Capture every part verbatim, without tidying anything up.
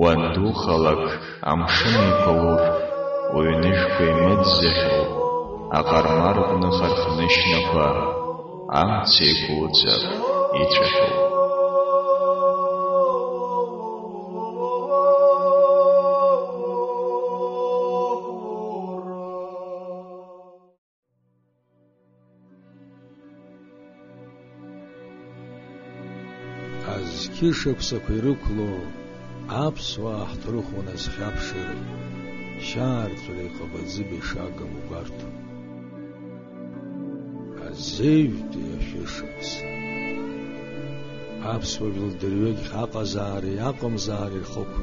Уандухалак, амшын еиқәа ур, уҩныжәқәа имыӡӡахьоу, аҟармарҟә ныхархнышьнақәа, амца еиқәуҵак ицәахьоу. Азқьышықәсақәа ирықәлоу аԥсуаа ҳҭрыху назхьаԥшыр, шьаарҵәыра иҟабаӡыба ишагым угәарҭо. Азеижәтәи ашәышықәса. Аԥсуа жәлар дырҩегьых аҟазаареи аҟамзаареи рхықә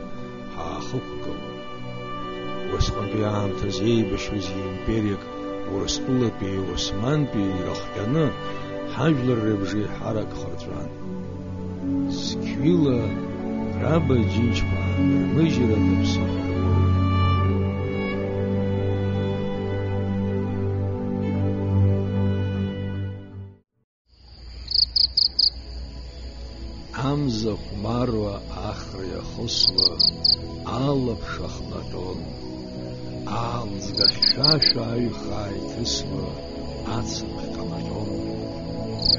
ҳаахықәгылон. Усҟантәи аамҭазы еибашьуаз империак Урыстәылатәи Османтәи ирыхҟьаны, ҳажәлар рыбжеиҳарак ҟарҵан. Зқьҩыла раба џьынџьқәа аанырмыжьра даԥсахырхәон. Амза хәмаруа ахра иахысуа алаԥш ахнаҟьон, аалӡга хьшәашәа аҩхаа иҭысуа ацыԥхь ҟамаҟьон.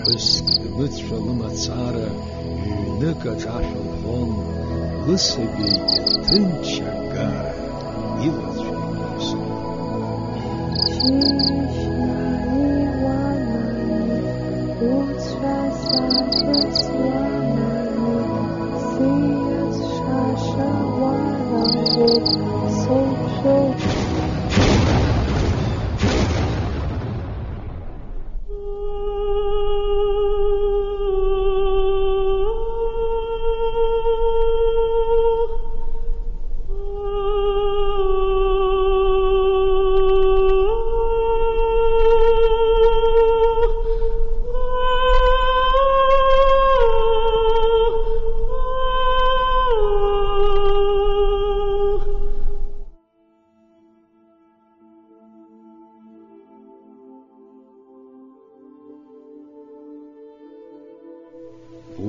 Ԥҳәыск дмыцәа лымацара ҩнык аҿашәа лҳәон, лысабигьы ҭынч агара. Илацәажәоз. Џьышьнаи уанани уцәа саҵас уанани, сиас шаша уалагәоуп соуцәоуп.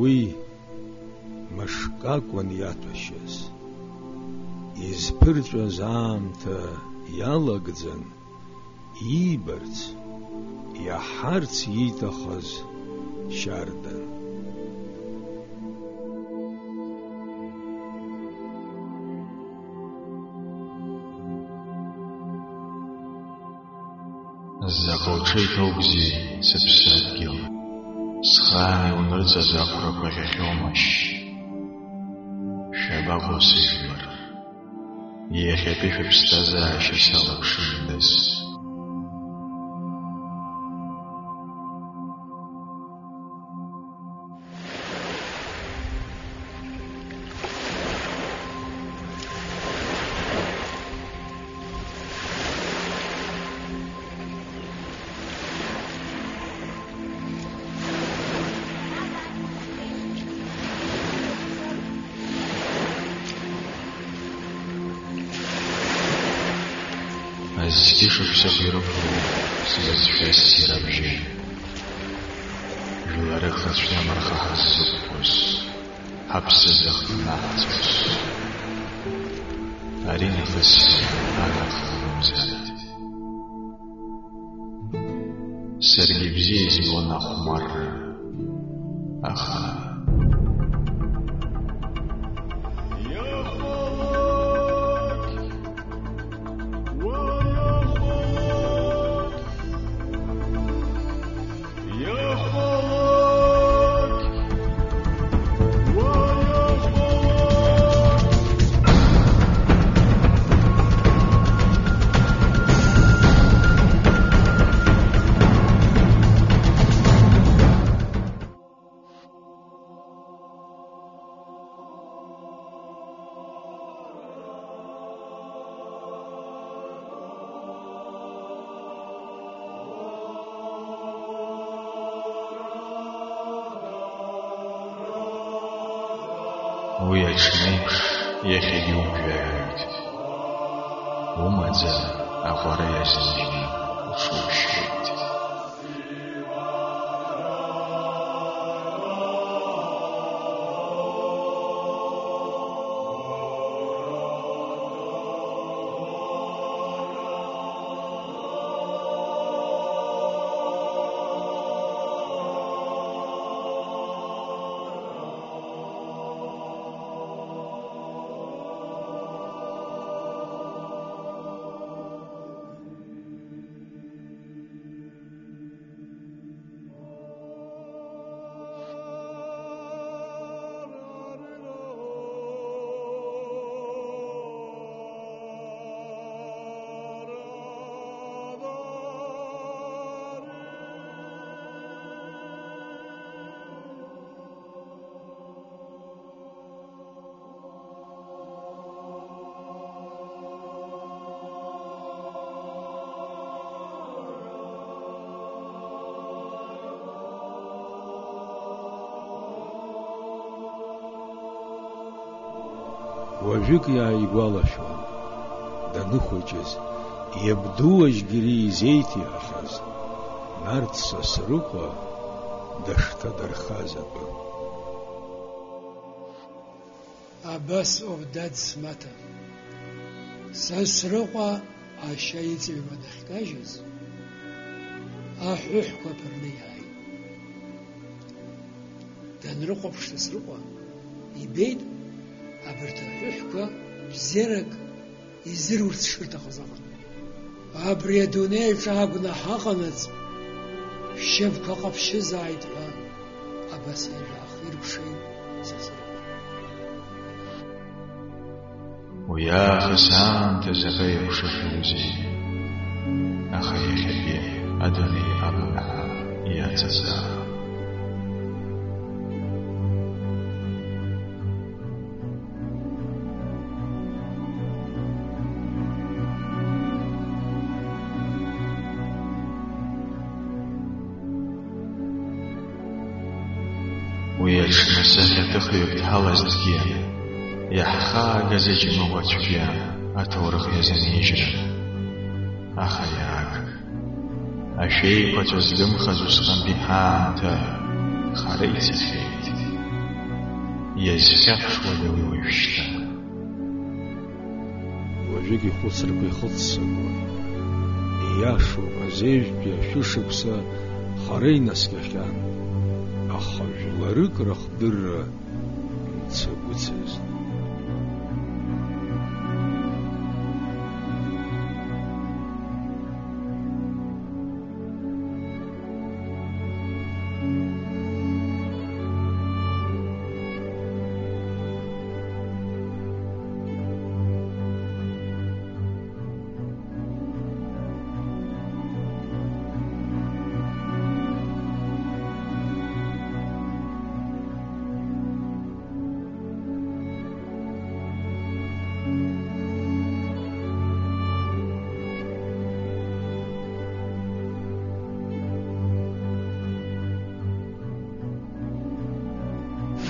Уи мышк акәын иаҭәашьаз. Изԥырҵәаз аамҭа иалагӡан, иибарц, иаҳарц ииҭахыз шьардан. Заҟа уҽеиҭоугзеи сыԥсадгьыл, схаан иунырҵаз ахәрақәа ӷьахьоумашь? Шәабаҟоу сыжәлар? Иахьатәи шәыԥсҭазаашьа салаԥшындаз. Азқьышықәсақәа ирықәлоуп сзыцәшәаз ссир абжьы. Жәларык рацәа амарха ҳаззықәԥоз, ҳаԥсы зыхҭнаҳҵоз. Аринахыс аҭаххымзааит. Саргьы бзиа избон ахәмарра, аха. Уи аҽнеиԥш иахьагьы умжәаҩоит. Умаӡа аҟәара иазныжьны уҽушьуеит. Уажәык иааигәалашәон, даныхәыҷыз, иабду Ажьгьери изеиҭеиҳахьаз, Нарҭ Сасрыҟәа дышҭадырхаз атәы. Абас ауп, дад, смаҭа. Сасрыҟәа ашьа иҵыҩраны дахькажьыз, аҳәыҳәқәа ԥырны иааит. Данрыхәаԥш Сасрыҟәа, ибеит абарҭ аҳәыҳәқәа бзиарак изырурц шырҭахыз аҟны. Абри адунеи аҿы агәнаҳа ыҟанаҵ, шәшьапқәа ҟаԥшьызааит ҳәа абас ижә аахиркәшеит Сасрыҟәа. Уи аахыс аамҭа заҟа еиқәшаҳәаҩызеи! Аха иахьатәи адунеи агәнаҳа иаҵазаап. Уи аҽны сахьаҭыхҩык дҳалазҭгьы, иаҳхаагаз аџьмыӷәа цәгьа аҭоурых иазынижьрын. Аха иааг, ашәеиқәаҵәа згымхаз усҟантәи ҳаамҭа хара ицахьеит. Иазхьаԥшуада уи уажәшьҭа? Уажәыгь ихәыцрақәа ихыццакуан. Ииашоуп, азеижәтәи ашәышықәса хара инаскьахьан, аха жәларык рыхдырра мцагәыцызт.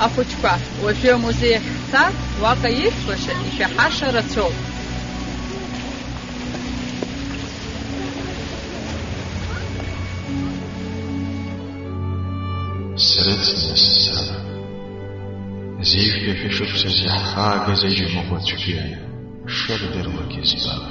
Ахәыҷқәа, уажәы амузеи ахь ҳцар, уаҟа ишәбаша, ишәаҳаша рацәоуп. Срыцны сцап. Зежәтәи шәышықәсазы иаҳхаагаз аџьамыӷәа цәгьа шырдыруагьы збап.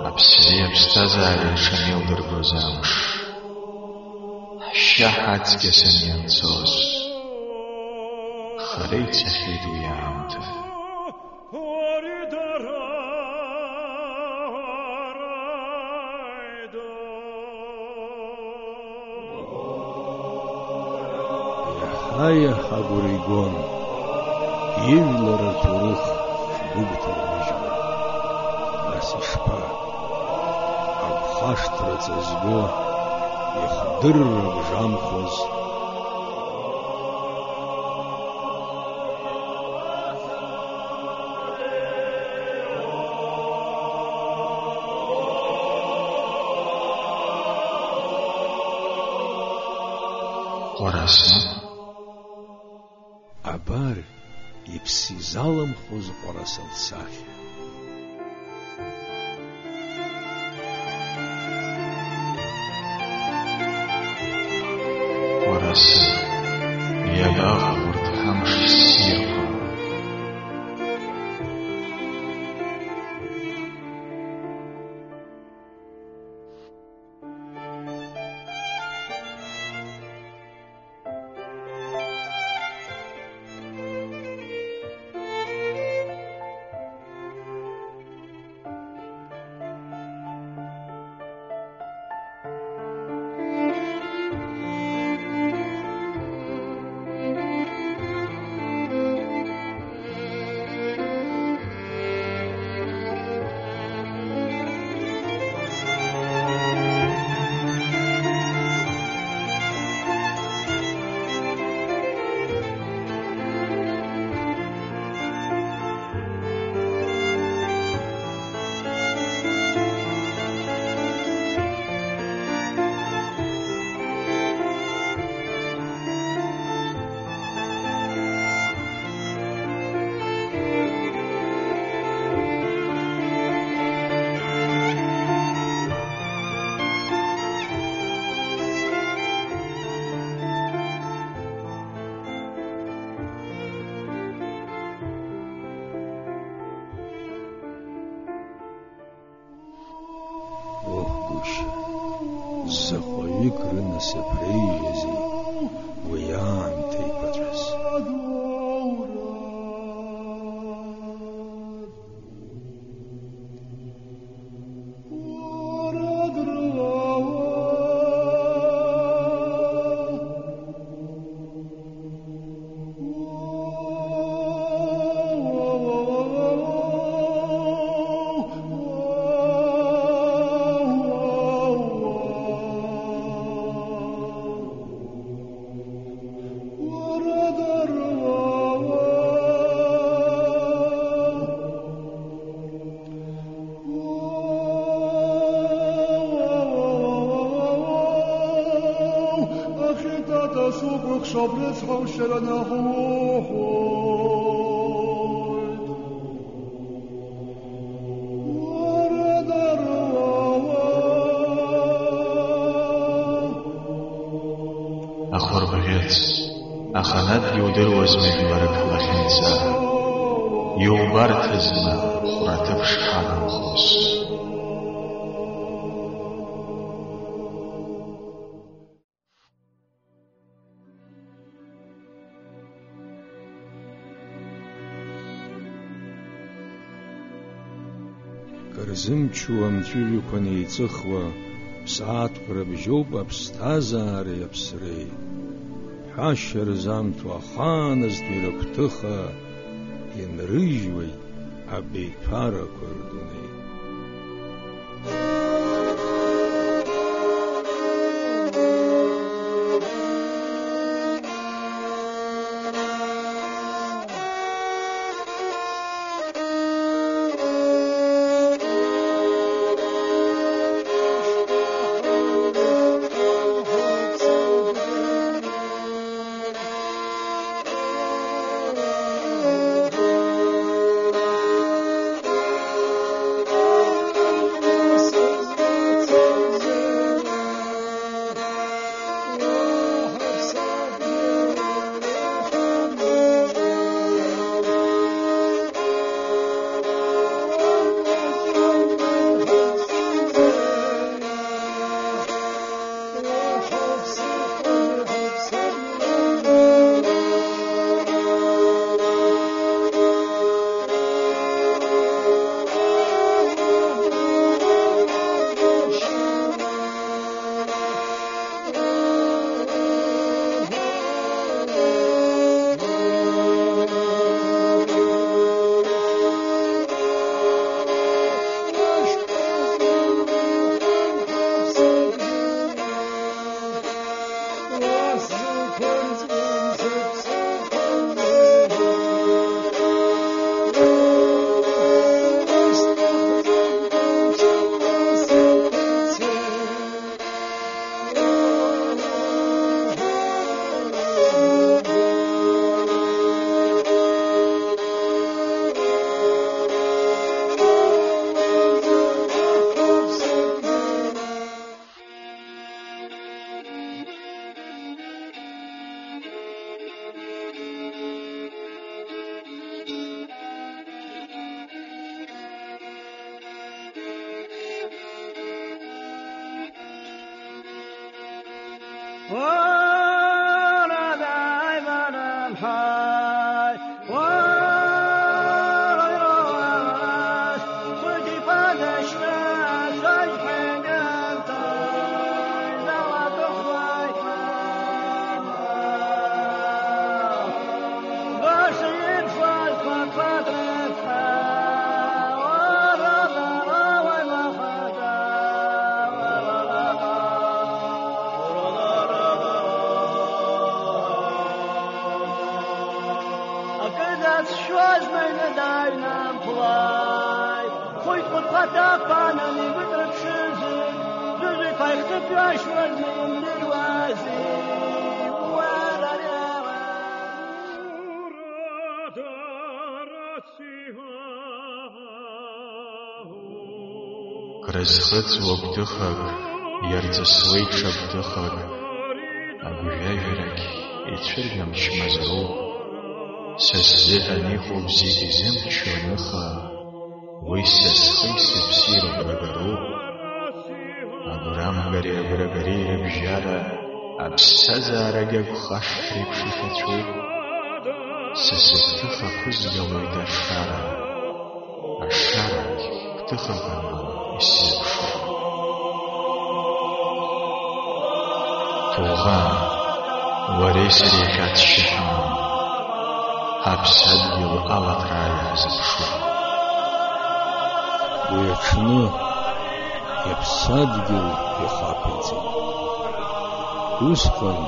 Аԥсреи аԥсҭазаареи рҽанеилдыргоз амш, ҳшьа ҳацқьа санианцоз, хара ицахьеит уи аамҭа. Иаҳа-иаҳа агәра игон, ижәлар рҭоурых шгәыгәҭармыжьуа. Нас ишԥа, агәхашҭра ҵазго, ихдырра бжамхоз, Ҟәараса. Абар, иԥсы изаламхоз Ҟәараса лсахьа. Ҟәараса, иабаҟоу урҭ ҳамш ссирқәа? Рыхшоуп рыцҳаушьара наҳуҳәоит. Уара дарауаа. Ахәырбӷьыц, аха надгьы удыруазма жәларык ҳлахьынҵа, иубарҭазма хәраҭыԥ шҳадухоз? Кыр зымчу амҵәыжәҩақәа неиҵыхуа, ԥсаатәқәа рыбжьоуп аԥсҭазаареи аԥсреи. Ҳәашьа рзамҭо ахааназтәи рыгәҭыха инрыжьуеит абиԥарақәа рдунеи. Акы дацәшәозма, аҩны дааҩнамплааит. Хәыҷ ҟәыҭхаҭа ԥанан игәыдрыԥшызар, зыжәҩақәа ихҭыԥ ҩашьозма, имдыруази? Уарарара. Крызхыҵуа гәҭыхак, иарҵысуеит ҽа гәҭыхак, агәжәажәарагь ицәыргамч мазароуп. Са сзыҳәан иҟоуп зегь зымчу аныха, уи са схи сыԥси рыгәрагароуп. Агәрамгареи агәрагареи рыбжьара аԥсҭазаарагь агәхашҭреиԥш иҭацәуп. Са сыгәҭыха ԥызгалоит ашара, ашарагь гәҭыхагала исзыԥшу. Ҭоуӷа, уареи сареи иахьа ацәшьы ҳамам, ҳаԥсадгьыл алаҭра иаҳзыԥшу. Уи аҽны иԥсадгьыл ихаԥиҵеит. Усҟан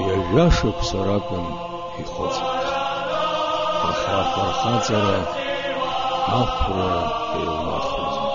ҩажәа шықәса ракәын ихыҵуаз. Аха афырхаҵара ақәра еилнахуазма.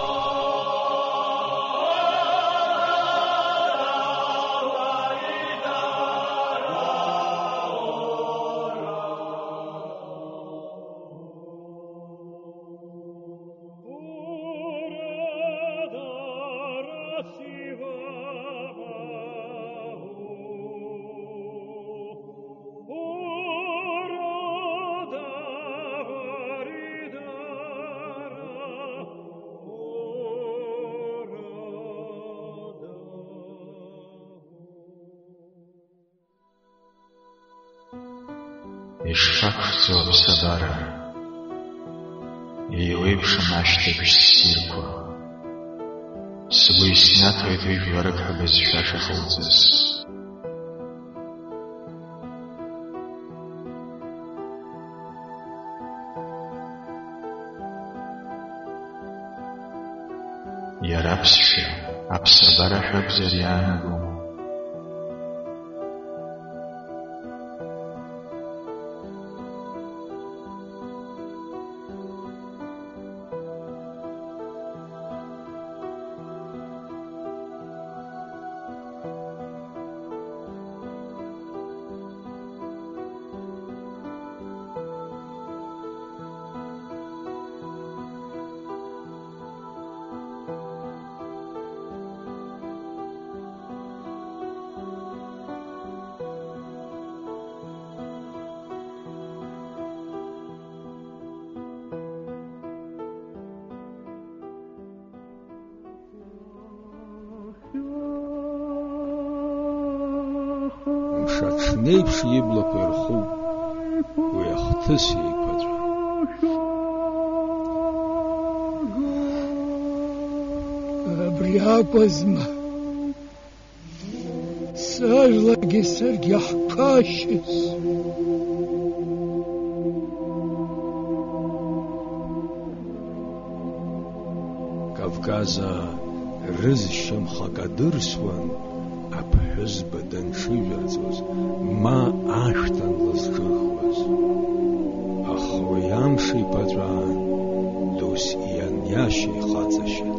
Ишԥақәшәҵо аԥсабара! Еиуеиԥшым ашьҭыбжь ссирқәа. Сгәы иснаҭоит уи жәларык ҳәа бызшәа шахьынҵыз. Иара аԥсшәа, аԥсабара ҳәа акәзар иаанаго? Мшаҽнеиԥш иблақәа ирхуп уи ахҭыс еиқәаҵәа. Абри акәызма сажәлагьы саргьы ҳкашьыз? Кавказаа рызшьамхы акадырсуан аԥҳәызба данҽыжәырҵоз, ма ашәҭ анлызҿыхуаз. Аха уи амш еиқәаҵәа аан досс ианиашьа ихаҵашьан.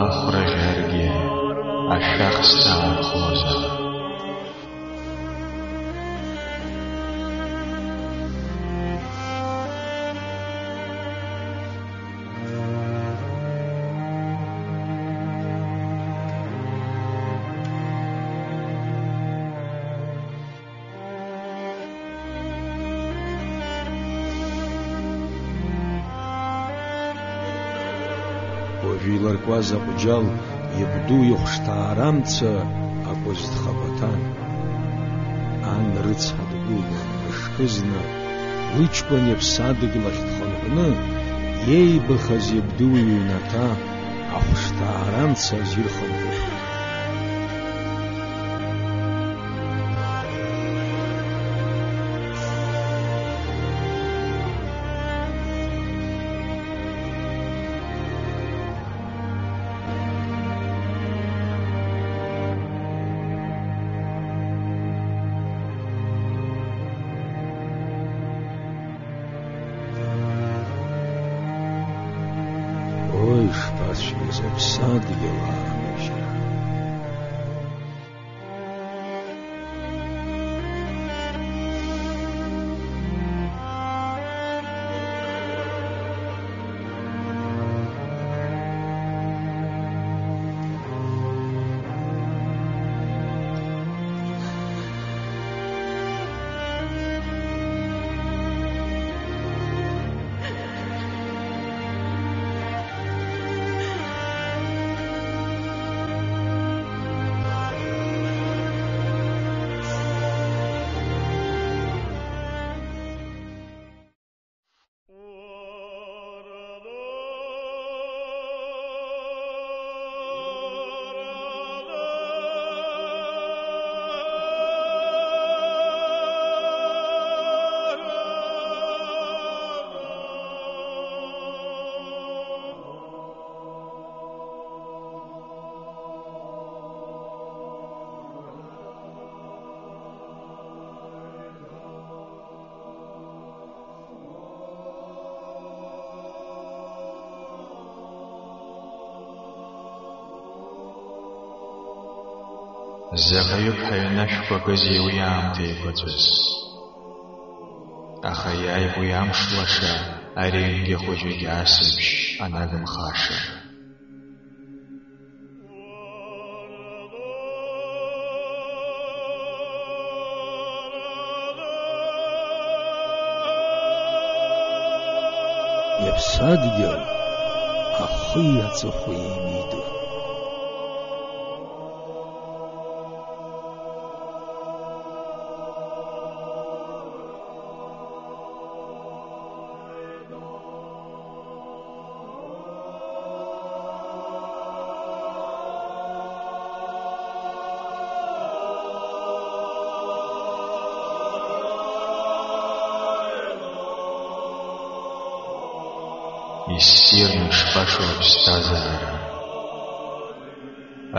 Ахәра ӷьаргьы ашәахсҭа аанхозар. Уажәы иларкуаз аҟәџьал иабду ихәшҭаарамца акәыз дхаԥаҭан. Ан рыцҳа дгылан, мышкызны, лыҷкәын иаԥсадгьыл ахь дхынҳәны, иеибахаз иабду иҩнаҭа ахәшҭаарамца азирхынҳәит. Ой, шԥацәгьаз аԥсадгьыл аанажьра! Заҟаҩык ҳаҩны ашәқәа акызеи уи аамҭа еиқәаҵәаз? Аха иааигәа уи амш лаша, аренге хәыҷык асыбжь анагымхаша. Иаԥсадгьыл ахи аҵыхәеи еимидо. Иссирны ишбашоу аԥсҭазаара.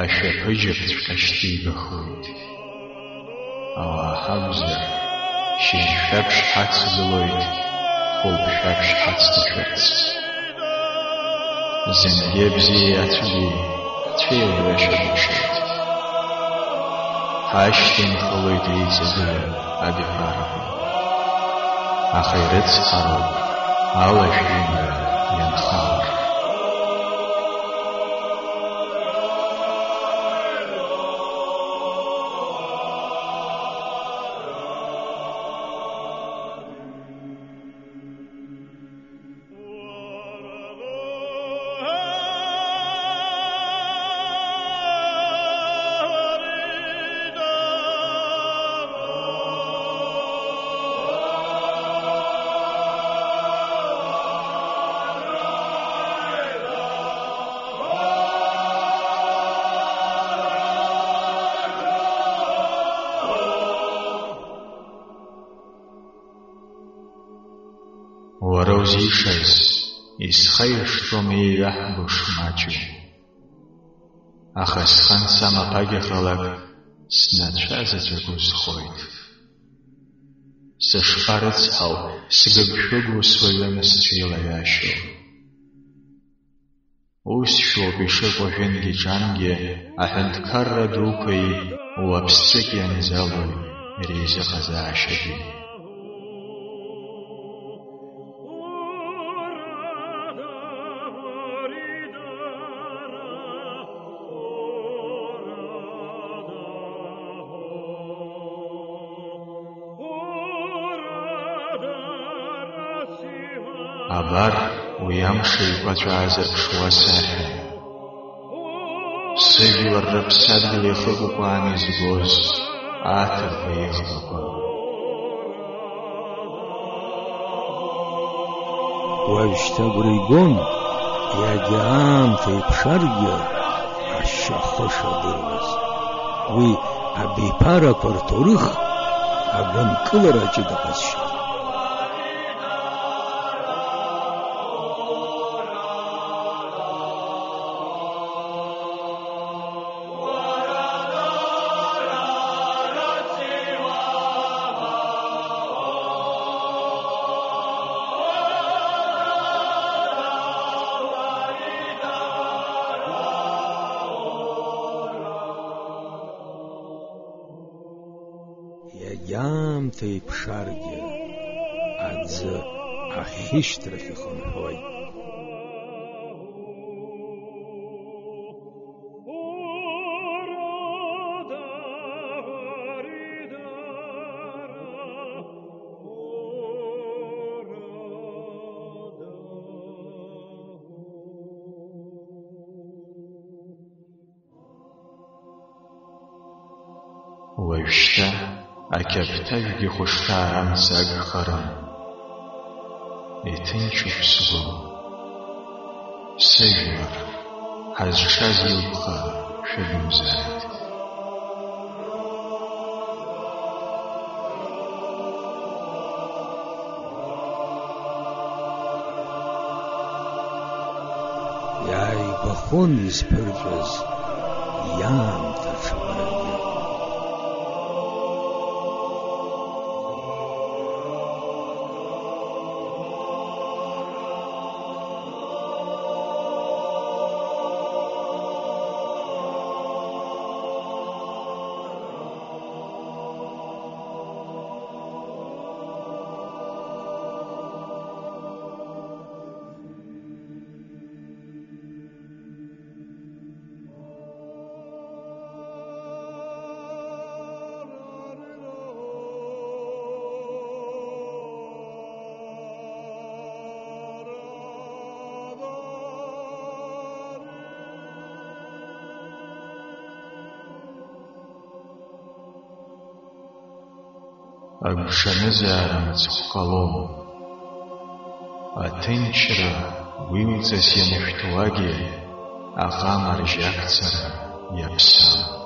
Ашәаԥыџьаԥҵәҟьа шьҭибахуеит. Ауаа ҳакәзар, шьыжьшәаԥшь ҳацгылоит, хәылԥшәаԥшь ҳацҭашәарц. Зынгьы абзиеи ацәгьеи ҳцәеилаҩашьа рымшеит. Ҳашьҭанхалоит еиҵагыла абиԥарақәа. Аха ирыцҳароуп алашәимра ианхалар. Уара узишаз, исхаиршҭуам еиҩаҳго шмаҷу. Аха схы ансамаԥагьахалак, снацәа заҵәык узхоит. Сышԥарыцҳау, сгыгшәыгу суаҩым сцәеилаҩашьо. Усшәоуп ишыҟоу жәынгьы-ҿангьы аҳәынҭқарра дуқәеи уаԥсҵәык ианӡалоу реизыҟазаашьагьы. Абар, уи амш еиқәаҵәа аазырԥшуа сахьа. Сыжәлар рыԥсадгьыл иахыкәкәааны изгоз аҭырқәа иӷбақәа. Уажәшьҭа агәра игон, иагьа аамҭа иԥшаргьы, ашьа ахы шадыруаз. Уи абиԥарақәа рҭоурых агәынкылара ҷыда ҟазшьа. Иагьаамҭа иԥшаргьы, аӡы ахьышьҭрахь ихынҳәуеит. Уажәшьҭа ақьаԥҭажәгьы хәышҭаара амца агхарым. Иҭынчуп сгәы. Сыжәлар, ҳазшаз илԥха шәыгымзааит. Иааигәахон изԥырҵәаз иаамҭа ҽҳәарагьы. Агәҽанызаара мыцхә ҟалом. Аҭынчра уилҵас ианышәҭуагьы, аҟама ржьакцара иаԥсам.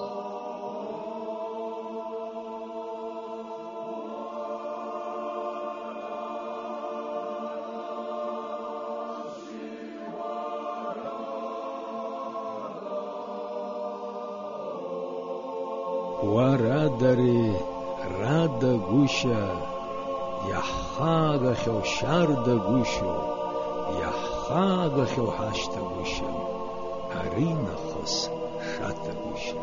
Уарадари радагәышьа, иаҳхаагахьоу шьардагәышьоу, иаҳхаагахьоу ҳашьҭагәышьа, ари нахыс шаҭагәышьа.